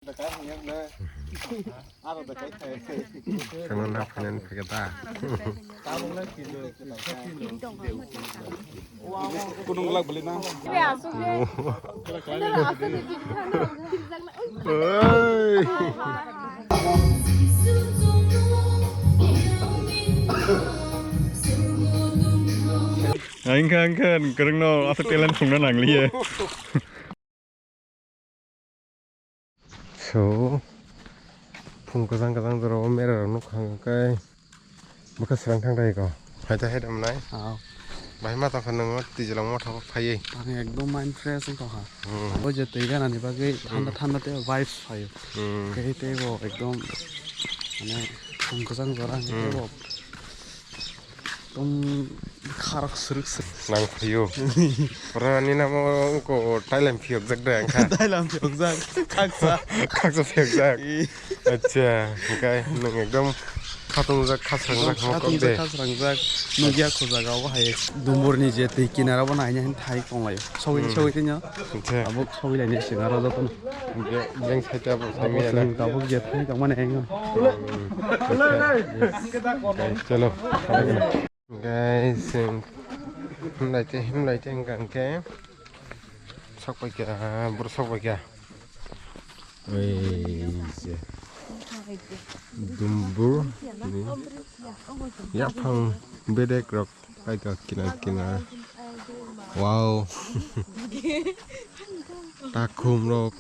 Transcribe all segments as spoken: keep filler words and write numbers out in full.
Kano na phainani phaikhe ta. Kudung glak bwlwi na. Oi. Ang kha, ang kha, kwrwngno aswk talent phunukna nangliya. So, phung kwchang kwchang jorao mera rok nukha hwnkhe bwkha swrang thang thai ko. Hai ta hai rwmnai. Ah. Bahai ma tongkha nwngo twijilang motha phaiwi. Ang ekdom mind fresh wng tongkha. Hmm. O je twi ganani bagwi thanda Hmm. thanda tei vibes phaio. Hmm. Tei tei bo ekdom mane phung kwchang jora Hmm. tei bo. Tong kharok srwk srwk. Nang phaio. Pura ni namo wngko Thailand phiyokjak de angkha. Thailand phiyokjak. Khaksa. Khaksa phiyokjak. I. Acha, hwnkhe nwng ekdom khatungjak, khasrangjak, Ekdom hwnma kok khatungjak, de. Khasrangjak. Nugya khujaga obo hai. Dumburni je twi kinara bo naina hin thai tonglaio. Sogwi, Hmm. sogwi tino. Acha. Abo sogwi laini sinaro jotono. Je, jeng side abo Abo sami ya na. Sing tabuk je thai tongmani ang. Hmm. Chalo. Guys, himlai te, himlai te hingka hingke. Sok pai kya, bro sok pai kya. Oi, je. Dumbur ni yaphang bedek rok. Kaito kinar kinar. Wow. Takhum rok.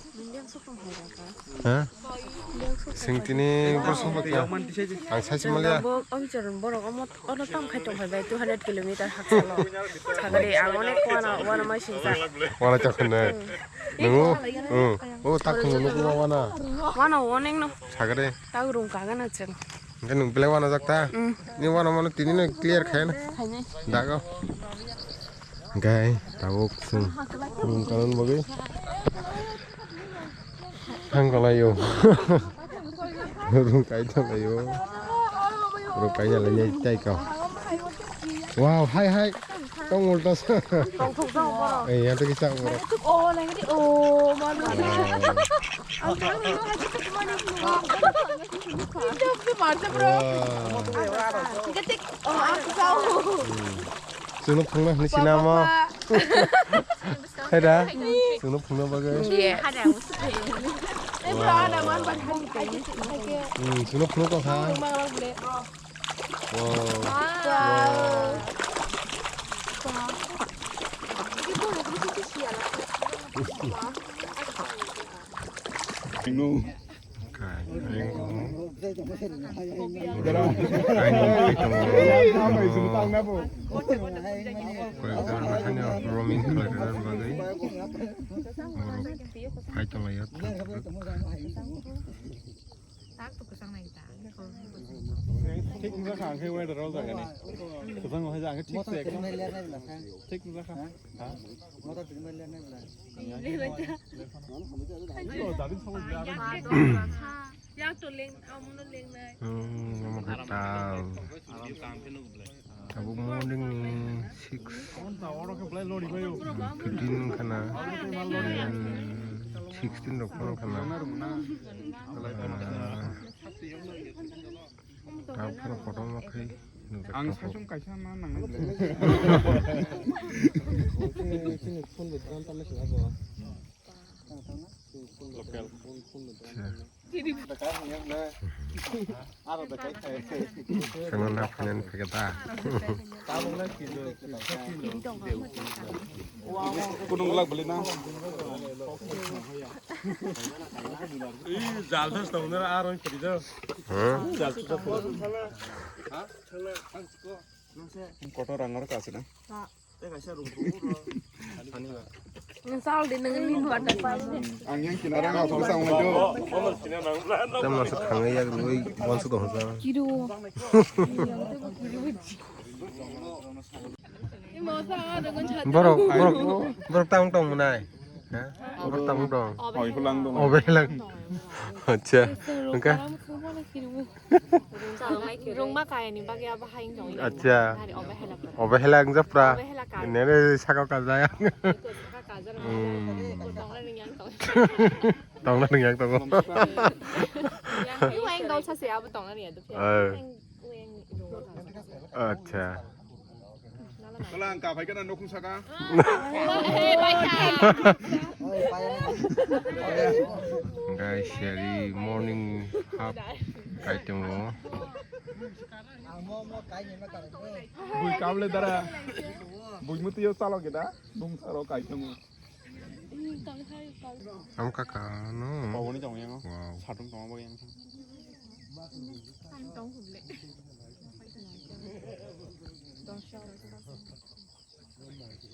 Ha? Sing tini bosong bakya. Ang sai simaliya. Bo amcharon borok omo ono tam khai tong phai bai two hundred kilometer haksalo. Sagari ang onek wana wana mai sing sa. Wana chakhan nai. Nungu? Hmm. Oh, takhum nungu wana. Wana onek no. Sagari. Tau rung kaga na cheng. Hingke nwng belai wanajak ta? Mm. Ni wana mano tini no clear khaina. Khainai. Dago. Hingke tabuk chwng rung kanan bagwi. Thang kalaio. Rung kai thang laio. Rung kai na lai tai ka. Wow, hai hai. Tong ulta sa. Tongthok jao borok. Eh, ya to kisa borok. Nai tuk o, nai tuk o, mano. Ang thang ni hai tuk mani. Hindi ako marcha, bro. Wow. Hindi tik, oh, ang sao. Chwngno phungna hwnwi sinamo. Hai da. Chwngno phungna bagwi. Hindi. Wow. Hmm, chwngno phungno tong kha. Wow. Wow. Kainwi tongwi tongo. Koyekjon haino roaming khlai rwna bagwi borok phai tonglaio. Thik wngkha kha ang khe weather o jaga ni. Kwchang hai jaga thik se ekdom. Thik wngkha kha. Ha? Hmm, omo khe tal. Tabuk morning ni six fifteen wngkha na, and sixteen rok phano wngkha na. Ah, tabuk phano kotor ma khe nukjak Ang tongo. Saichung kaisa ma nangnai. Chini phone bo dram tamni swngo bo. Local. Phone bo dram tamni. Kheno na phainani phaikhe ta. Kudung glak bwlwi na. Ih, jal thas tong nara aroi pari do. Hmm? Jal thas tong. Kotor rang aro kasi na. Sal di nang ni buat apa ini? Ang yang kinara nga thong sang ngai do. Tamo sa thang ya rui bol sa dong sa. Kiru. Borok, borok, borok tang tong mwnai. Ha? Borok tang tong. Oi, hulang dong. Obe lang. Acha. Engka. Rungma kaya ni bagwi abo hai wng tong. Acha. Hari obe hela pra. Obe hela wng japra. Obe hela kaya. Nere saka kajaya. Saka kajaya. Hmm. Tong le ring yang tong. Tongna nung yang tongo. Yang, yang dol sa se abo tongna ni ado. Eh. Yang, yang dol sa se. Acha. Kala ang kaphai kana nokung saka. Guys, seri morning hap kai tongo. Bui kable dara. Bui mutiyo salo geda. Bung saro kai tongo. Am kaka no. Pawoni tong yang. Wow. Satung tong bo yang. Ang tong huble.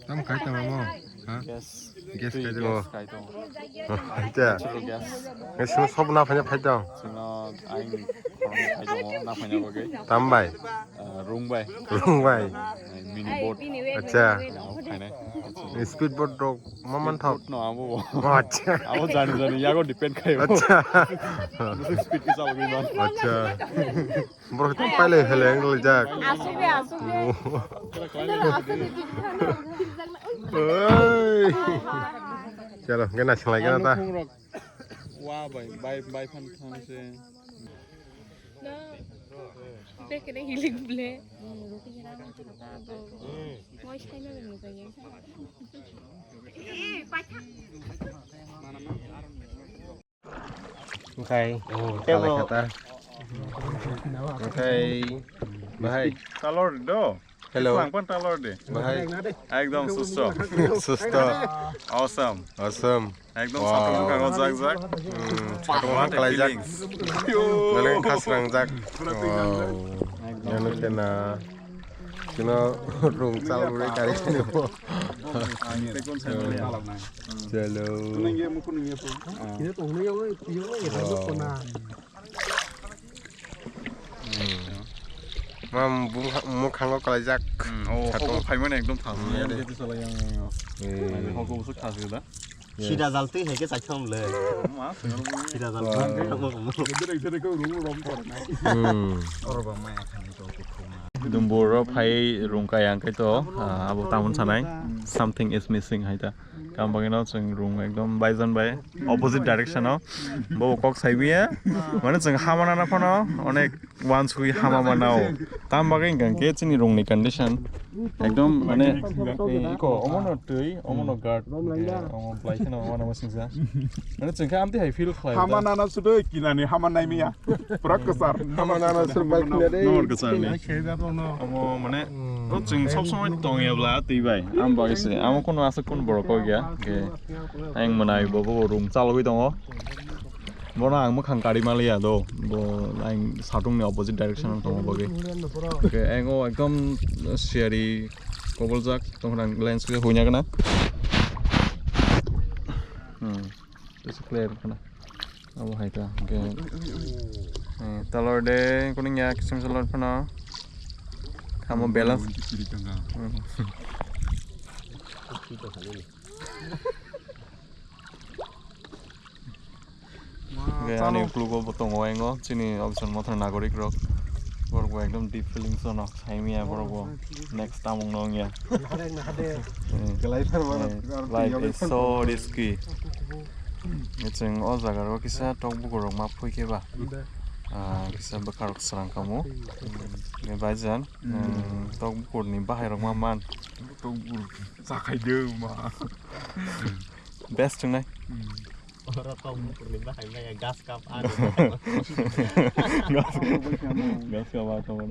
Tam kai tong mo? Ha? Gas. Gas kai tong. Gas kai tong. Acha. Natural gas. Ngai sino sob na phanya phai tong. Sino aing khorang phai tong na phanya bagwi. Tam bai. Ah, rung bai. Rung bai. Mini boat. Acha. Yago phainai. Speed boat rok ma man thok. Speed boat no abo bo. Oh, acha. Abo jani jani yago depend khai. Acha. Bwswk speed kisa abo man. Acha. Borok to pailai heleng rijak. Asuk de, asuk de. Oi. Chalo, gana salai gana ta. Wa bai, bai, bai phan thang se. Bekene hilik ble. Roti hira mo chata bo. Moi sai me mo jai. Oke. Oh, tebo. Kata. Oke. Bahai. Talor do. Hello. Selangpan talor de. Bahai. Ekdom susto. Susto. Awesome. Awesome. Ekdom wow. Satung kang jak jak. Hmm, satung kang kalai jak. Feelings. Yo. Naleng khasrang jak. Wow. Ekdom. Yang kena. Kino rung chal rui kari kini bo. Ang tekon sai mali alak nai. Chalo. Kunang ye, mukun ye po. Kini tong nai yo, yo, yo, kona. Mam bung mukhango kalai jak. Hmm, oh, satung. Kok phaimani ekdom thang. Ya, ya, ya. Kok busuk thang sih dah. Yes. Sida jal twi hai khe chaitham le. Ma, singor bui. Sida jal. Wow. Tamo, tamo. Gedere, gedere khe rung rom kor nai. Hmm. Oro ba maya khani to kukhuma. Dumbur ro phai rung kaya ang khe to, ah, abo tamon sanai. Something is missing hai ta. Kam bagwi no chwng rung ekdom baijan bai opposite direction o. Bo kok sai biya. Mane chwng hamana na phano onek Wansugwi hama manao. Tam bagwi hwnkha khe chini rungni condition ekdom mane, eh, iko omono twi, omono guard, eh, omo blai kheno omono masingsa. Mane chwngkha amtwi hai feel khlai. Hama nana sudoi kinani hama naimiya. Pura kwchar. Hama nana sur bai khna de. Nor kwchar ni. Omo mane, o chwng sob somoi tong ya bla twi bai. Am bagwi se. Amo kono aswk kun borok kok ya. Ke ang mwnai bo bo rung chalwi tongo. Bono ang mwkhang kari maliya do, bo ang satung ni opposite direction o tongo bagwi. Hwnkhe ang o ekdom siyari koboljak tongphang lens khe huina gana. Hmm, bisi clear khna. Abo hai ta, hwnkhe, eh, talor de kuning ya kisim salor phano. Kamo balance. Hmm. Hwnkhe ani uklogo bo tongo, engo chini officer mothra nagorik rok. Borok bo ekdom deep feelings ono, saimya borok bo next tamung no wngya. Eh, life is so risky. Chwng o jaga o kisa tok bukur rok ma phui khe ba, ah, kisa bwkha rok srang kamo. Baijan, hmm, tok bukur ni bahai rok ma man. Tok bukur chakhai de ma. Best wngnai. Hmm. Oro tok bukur ni bahai maya gas cup ano. Gas, gas cup ano.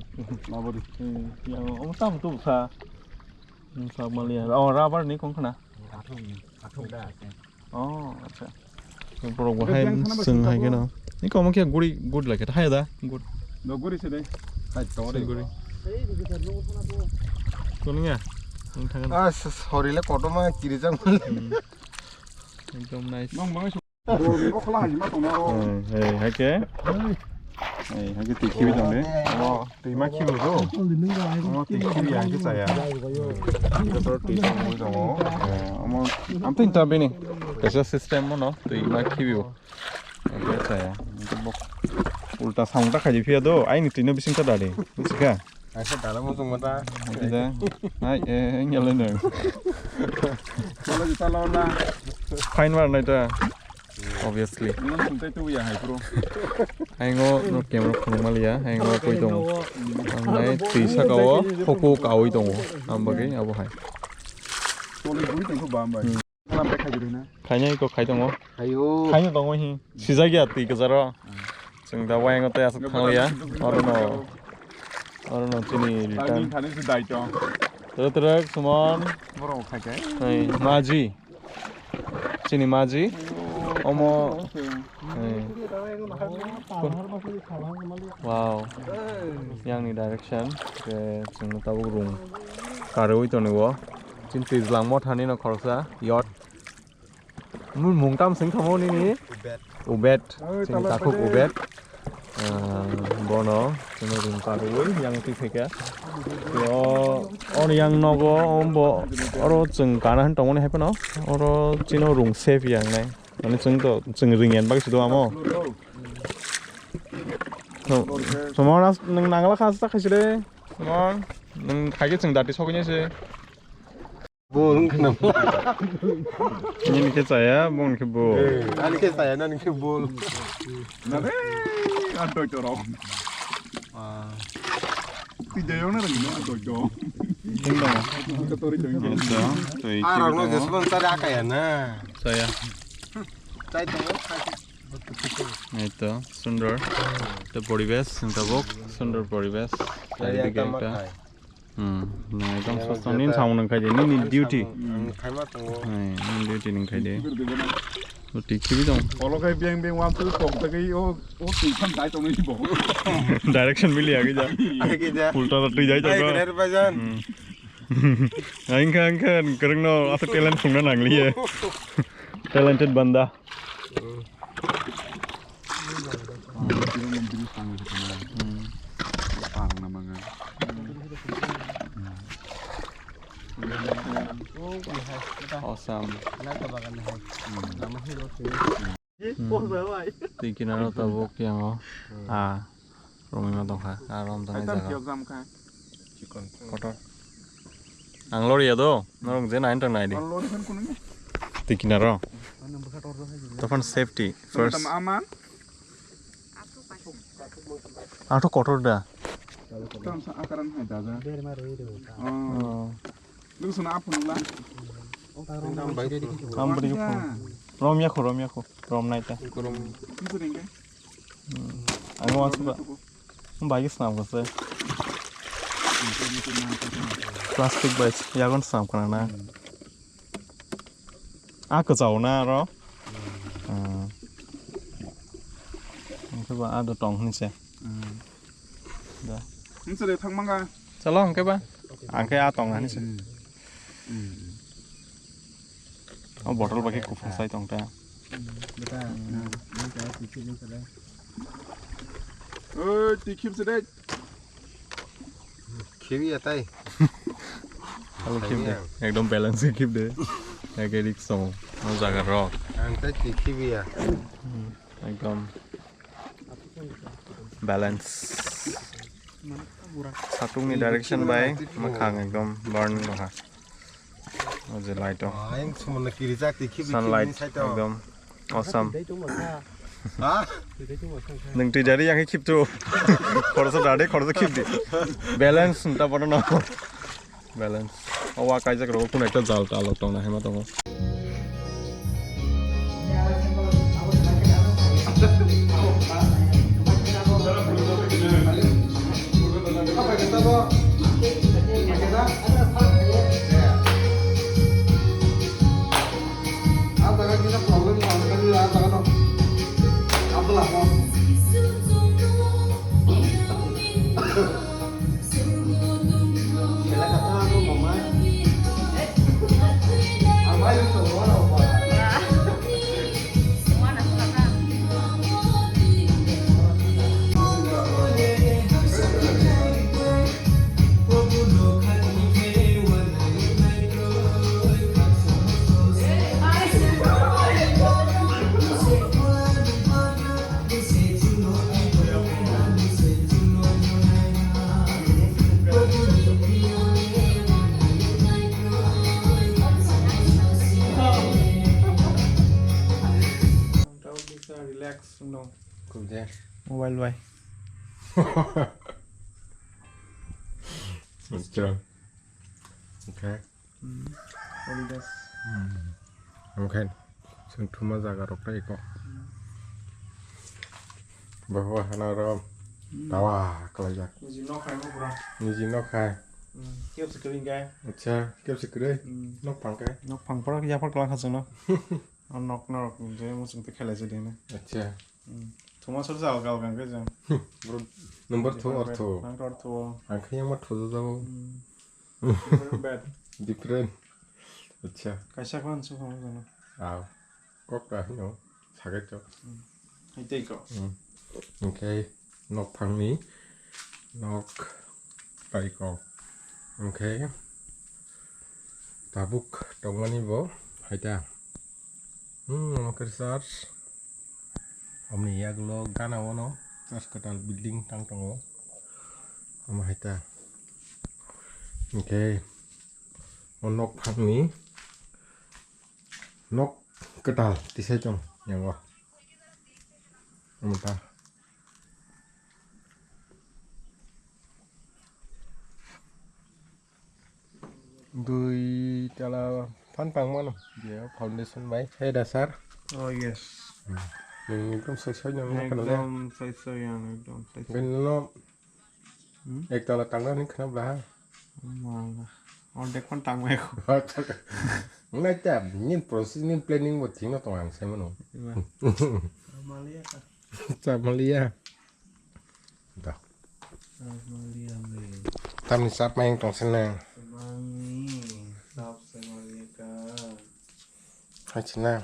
Labori. Hmm, ya, omo tam tu sa. Hmm, sa maliya. Oh, rubber ni kong khna. Athung, athung da. Oh, acha. Borok bo hai sing hai keno. Ni komo khe guri gud lai khe hai da. Gud. Do guri se dai. Hai to re. Guri. Kuning ya. Nung thangan. Ah, sorry le koto ma kiri jang. Hmm. Ekdom nice. Nong mangai su. Bokhola hai ma tong ro. Hey, hey, hai ke. Hey, hai ke twi khibi tong de. Oh, twi ma khibi do. Oh, twi khibi hai ke chaya. Ito to twi tong mui tong. Omo, am to inta bini. Kaisa system mo no, twi ma khibi o. Hai ke chaya. Ulta samung ta khai di phiya do. Ai ni twi no bising ta dadi. Bisika. Aisa dala mo tong mata. Hai da. Hai, eh, nyale nang. Chalo, chalo na. Fine war nai ta. Obviously. Nang sumtai tu ya hai, bro. Haingo no camera khunung maliya, haingo koi tongo. Ang nai twi saka o hoku kawi tongo. Ang bagwi abo hai. Tole guri tongkho bam bai. Hmm. Kalam bai khai juri na. Khainai ko khai tongo. Ayo. Khainai tongo hi. Sijak ya twi kwcharo. Chwng da wayang tei aswk thang ya. Oro no. Oro no chini return. Timing thani se dai tong. Tere tere Suman. Borok khai kai. Hai, maji. Chini maji. Omo. Hai. Wow. Yang ni direction. Ke chwng tabuk room. Karwi toni wo. Chin twijlang mo thani no khoroksa. Yacht. Mung mung tam sing thamo nini? Ubet. Ubet. Sing takhuk ubet. Ah, bono chwngno room karwi yang twi phaikha. Yo, on yang nogo ombo oro chwng kana hin tongmani hai phano. Oro chino room safe yang nai. Mane chwng to chwng ring yan bagwi sudo amo. Tomon as nang nangla khas ta khaisile. Tomon nang khaike chwng dati soknya se. Bol wngkha na? Nini khe chaya, bongni khe bol. Eh, ani khe chaya, nani khe bol. Na be, an toi to rok. Ah. Ti jayong na ring no an toi to. Tingdong. Ka tori jayong. Ito, toi. Ah, rok no jesbon chari akaya na. Chaya. Chai to. Ito, sundor. Te poribesh, sintabok, sundor poribesh. Chaya. Charidige tama ekta. Khai. Hmm, nang ekdom sosto nin samung nang khai de, nini duty. Ang khaima tongo. Hai, nini duty nang khai de. O tik khibi dong. Olo khai biang biang wam tu tok ta kai o, o tu khan dai tong ni bo. Direction mili agi ja. Agi ja. Ulta ta tui jai ta. Ai, bener bajan. Hmm. Ang kha, ang kha, kereng no asa talent phungna nang liye. Talented banda. Awesome. Twi kinaro tabuk yango. Ah, romwi ma tongkha. Aro amtani jaga. Kotor. Ang lori ya do, norok je nai tong nai di. Ang lori kan kuning. Twi kinaro. Tophan safety first. Aman. Ang to kotor da. Tam sa akaran hai daja. Oh. Lu sana apa nula? Ang beri ko. Rom ya ko, rom ya ko. Rom nai ta. Itu dengke. Ang wan suka. Bai snam ko se. Plastic bai yagon snam kana na. A kwchao na aro. Ang khe ba a do tong hini se. Da. Nung sere thang manga. Chalo ang khe ba. Ang khe a tong hini se. O bottle ba khe kuphung sai tong ta. Beta, nung khe a tikhip nung sere. Oi, tikhip sere. Khibi ya tai. Alo khip de. Ekdom balance khip de. Eke risk tong. O jaga rok. Ang tai ti khibi ya. Ekdom balance. Satung ni direction bai makhang ekdom burn roha. O je light o. Ang sumana kirijak ti khibi sunlight khibi sai to. Ekdom awesome. Ha? Nung twi dari yang khip tu. Khoroksa dari khoroksa khip di. Balance ta bono no. Balance. O wa kaijak rogo kun ekta jal ta lok tong na hema tongo. Mobile bai. Acha. Okay. Hmm. Holidays. Hmm. Okay. Chwng thuma jaga rok tei ko. Hmm. Bahwa hana rom. Hmm. Tawa kalaijak. Niji nok hai mo pura. Niji nok hai. Hmm. Kep se kering kai. Acha, kep se kering. Hmm. Nok phang kai. Nok phang pura ya phar klang khasung no. O nok norok je mo chwng te khelai se dene. Acha. Hmm. Thuma sor jal gal gan ke jang. Bro, number two or two. Nang tor thu. Ang khe yang ma thu jabo. Hmm. Different bed. Different. Acha. Kaisa khan su kham jana. Aw. Kok ka hino. Sagai to. Hmm. Hai tei ko. Hmm. Okay. Nok phangni. Nok pai ko. Okay. Tabuk tongmani bo. Hai ta. Hmm, omo khe sir. Omni yagulo gana ono church kwtal building tang tongo. Omo hai ta. Hwnkhe o nok phangni nok kwtal tisai tong yango. Omo ta. Dui tala phan tang mano. Je foundation bai. Hey da sir. Oh yes. Nung ekdom soi soi nang khana le. Ekdom soi soi yang ekdom soi soi. Gani no Hmm? Ek tala tang nani khana bla ha. Mala. Ordek phan tang mai ko. Nai ta nin process nin planning bo thing no tong ang sai mano. Iba. Amalia ka. Chamalia. Da. Amalia me. Tamni sap mai tong sen na. Mangni sap se malia ka. Hai china.